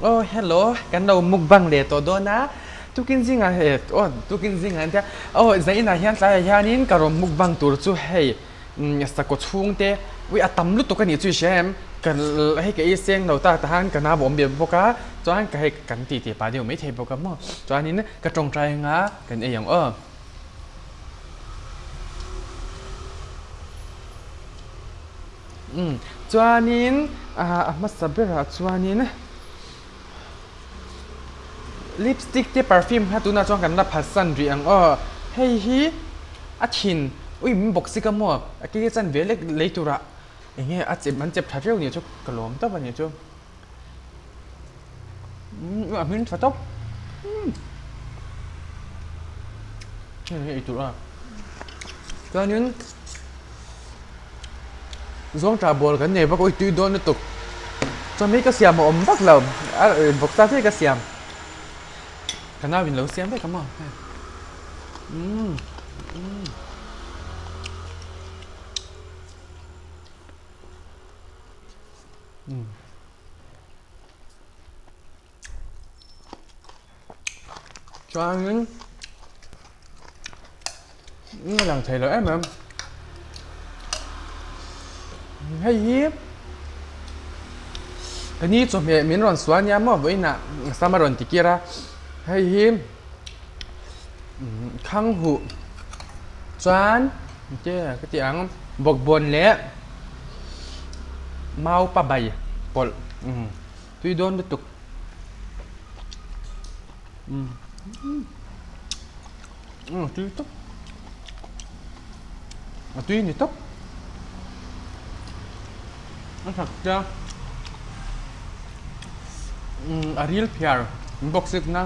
Aw hello kan lo mukbang leh tawh dawn a tukin zingah he aw tukin zingah an tia aw zainah hian tlaiah hianin ka rawn mukbang tur chu hei sakawt chhung te ui a tam lutuk a nih chu i hria em ka hei ka ei seng lo tak tahan ka nau a awm ve bawk a chuan ka hei kan tih tih pah deuh maithei bawk a maw chuanin ka tawngtai anga kan ei ang aw. Umm chuanin a hmasa berah chuanin lipstick te perfume kha tunah chuan kan la phatsan rih ang aw hei hi a thin ui min bawk sik a maw a ke chan ve lek lei turah eng nge a chep an chep tha viau nih chu ka lawm tawp a nih chu umm a hming tha tawp umm hei hi ei tur a chuanin. Zawngṭah ball kan nei bawk a ui tui dawn lutuk chuan hei ka siam a awm vak lo a bawksa chiah ka siam ka nau in lo siam vek a maw hei umm umm umm chuanin a lang thei lo em em hei hi ka ni chawhmeh min rawn suah ania maw vawiinah sam a rawn ti kir a hei hi khang huh chuan enge ka tih ang bawkbawn leh mau pa bai pawlh tui dawn lutuk. A tui tawp a tui ni tawp a that tia a ril phiar bawk sik na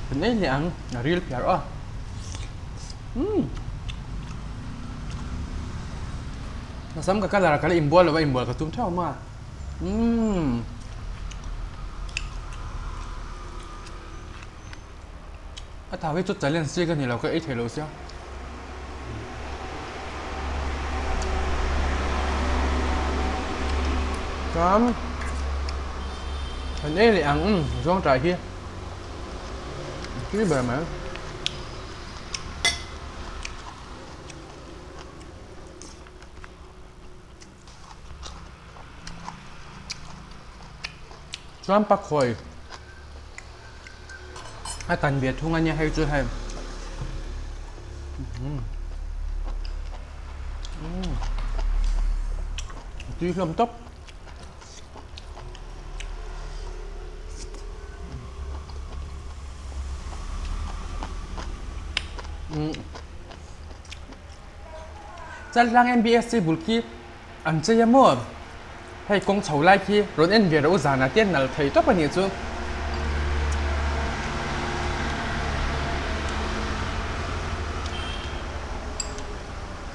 kan ei leh ang a ril phiar aw a sam ka colour ka la inbual lo a inbual ka tum theuh a. Umm. A thau hi chu challenge chi ka ni lo ka ei thei lo sia. Chuan kan ei leh ang umm zawng tai hi tui ber mai. Chuan pakhawi a tan ve thung a nia hei chu hei tui hlawm tawp. Chalhlang MBSC bul khi an chei a maw? Hei kawng chho lai khi rawn en ve rawh u zanah te nal thei tawp a nih chu.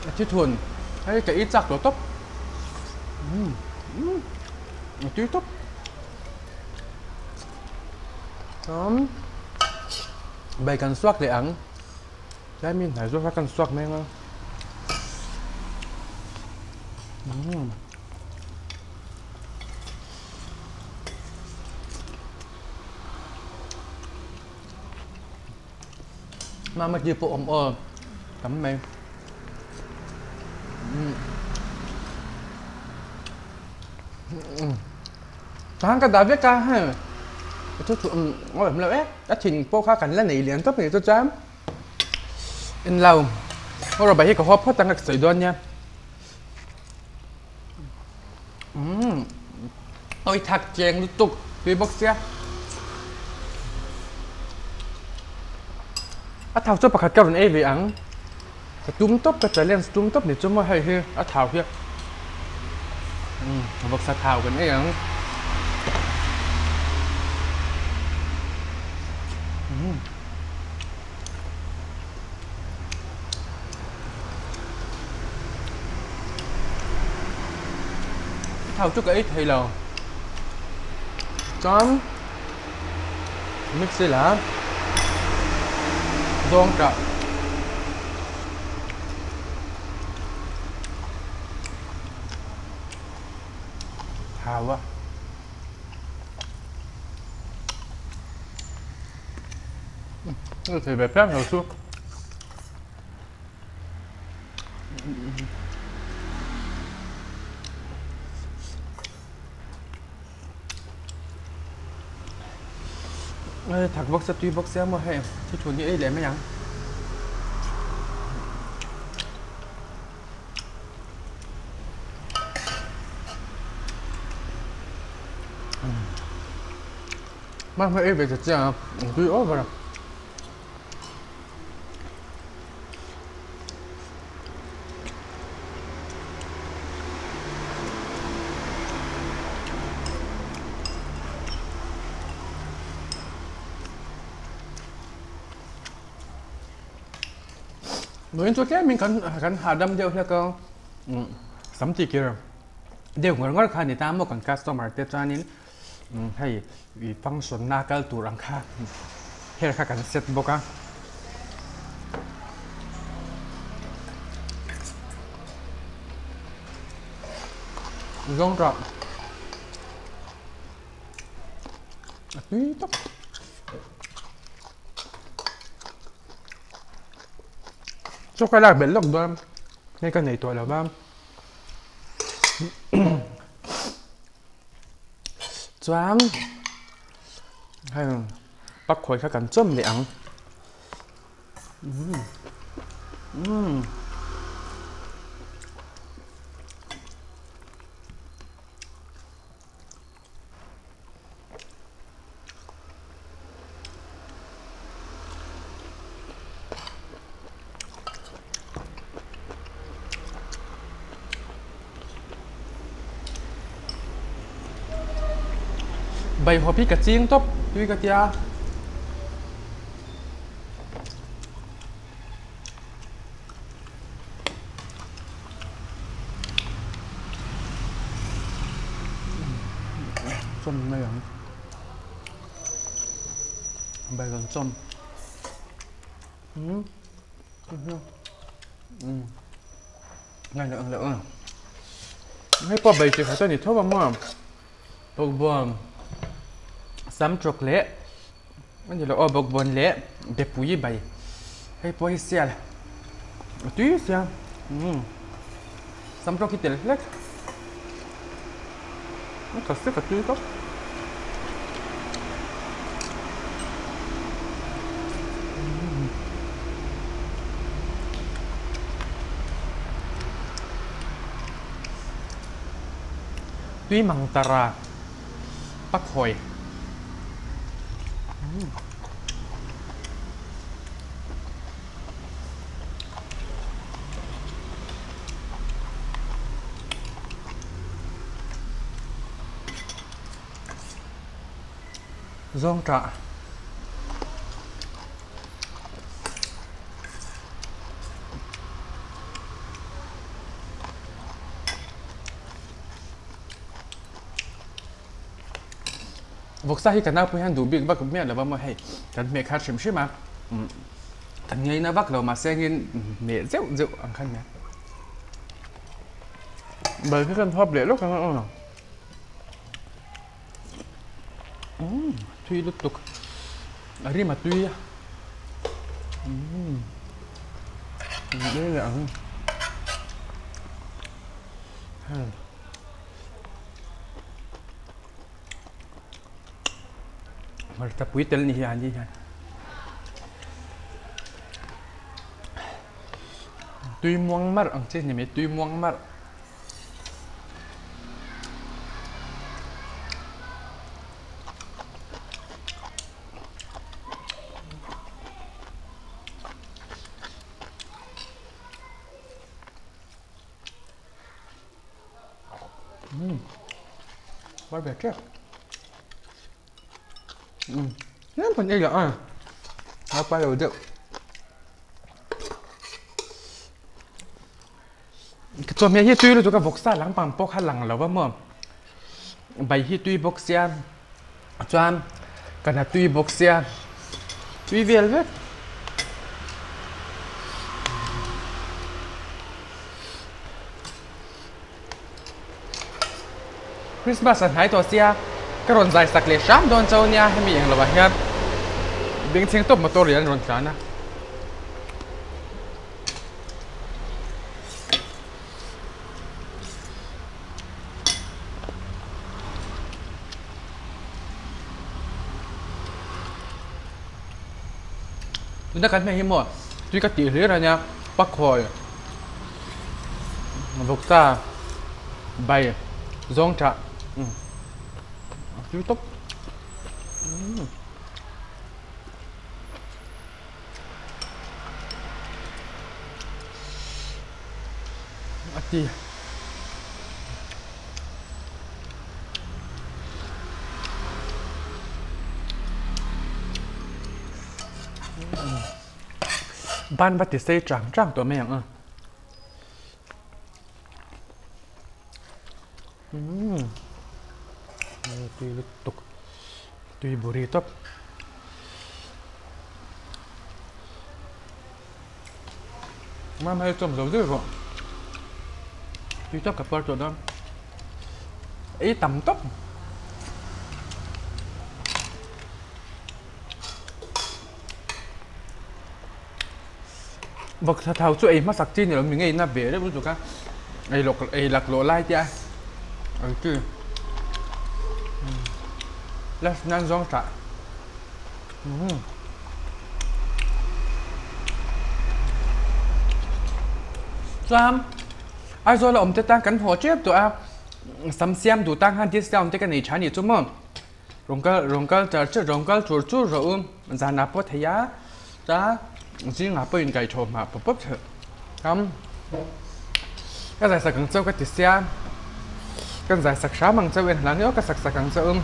A thi thun hei ka ei chak lo tawp umm a tui tawp chuan bai kan suak leh ang. Tlai mi hnai zawk kha kan suak mai anga umm mama ki pawh awm aw tam mai umm umm tah ka dah vek a hei chu chu umm a awm lo e a thin pawh kha kan la nei lian tawp a ni chu chuan. En lo aw rawh hi ka haw phawt ang a ka sawi dawn nia umm awi thak cheng lutuk tui bawk sia a thau chu pakhat ka rawn ei ve ang ka tum tawp ka challenge tum tawp ni chu maw hei hi a thau hi umm vawksa thau kan ei ang umm. Thau chu ka ei thei lo chuan mix ila zawng tah thau a. Thei ve phian lo chu. Thak bawk sia tui bawk sia maw hei thi thun hi ei leh mai ang. Hma ei ve ta chiang a tui over a. Nuin chu tlemin kan kan hahdam deuh hlek a sam tih kir deuh ngawr ngawr kha a ni ta maw kan customer te chuanin hei ih function na kal tur ang kha her kha kan set bawk a. Zawng tah a tui tawp. Chaw ka lak belh lawk dawn hei ka nei tawh lo va. Chuan hei pak khawi kha kan chawm leh ang. Umm. Baihawp hi ka ching tawp tui ka tia. Chawm mai ang bai rawn chawm umm umm ngai leh ang leh ang hei pawh bai chi khat a ni tho a maw bawkbawn sam trawk leh a ni lo aw bawkbawn leh bepui bai hei pawh hi sial a tui sia umm sam trawk hi tel hlek a tha sek a tui tawp. Tui mang tara pakhawi. Zawng tah. Vawksa hi ka naupui hian duh bik vak miah lo va maw hei kan hmeh khat hrim hrim a kan ngaina vak lo mahse engin hmeh zeuh zeuh ang khan nia bal hi kan hawp leh lawk ang a aw umm thui lutuk a rim a tui a umm leh ang. Hmarcha pui tel ni hi a ni hian tui muang mar ang chi ni mai tui muang mar. Var ve tep. Tlem kan ei lah a, a pai lo deuh. Chawhmeh hi tui lutuk a vawksa lampang pawh kha lang lo va maw. Bai hi tui bawk sia chuan kana tui bawk sia tui vel vek. Christmas a hnai tawh sia ka rawn zai sak leh hram dawn chauh nia hemi eng lovah hian. Bengchheng tawp motor lian rawn tlan a. Tuna kan hmeh hi maw tui ka tih hlir a nia pakhawi vawksa bai zawng tah a tui tawp. A ti. Ban va ti sei chang chang tawh mai ang a. Umm tui lutuk tui buri tawp. Mam hei chawm zo zui rawh tui tak ka puar tawh dawn ei tam tawp. Vawk tha thau chu ei hmasak chi ni lo mi ngei na ve reuh lutuk a ei lawk ei laklawh lai te a ei chi last nan zawng tah. Chuan Aizawl a awm te tan kan haw tep tawh a sam siam duh tan khan discount te ka nei tha a nih chu maw rawn kal rawn kal char char rawn kal chur chur rawh u zanah pawh thei a chuan zingah pawh in kaihthawh hmah pawp pawp theih chuan ka zai sak ang chauh ka ti sia kan zai sak hram ang chauh en hlan hi aw ka sak sak ang chauh umm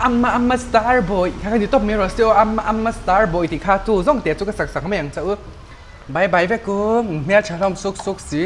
amma amma star boy kha ka ni tawp mai rawh se aw amma amma star boy tih kha chu zawng te chu ka sak sak mai ang chauh bye bye vek u hmeltha hlawm suk suk si.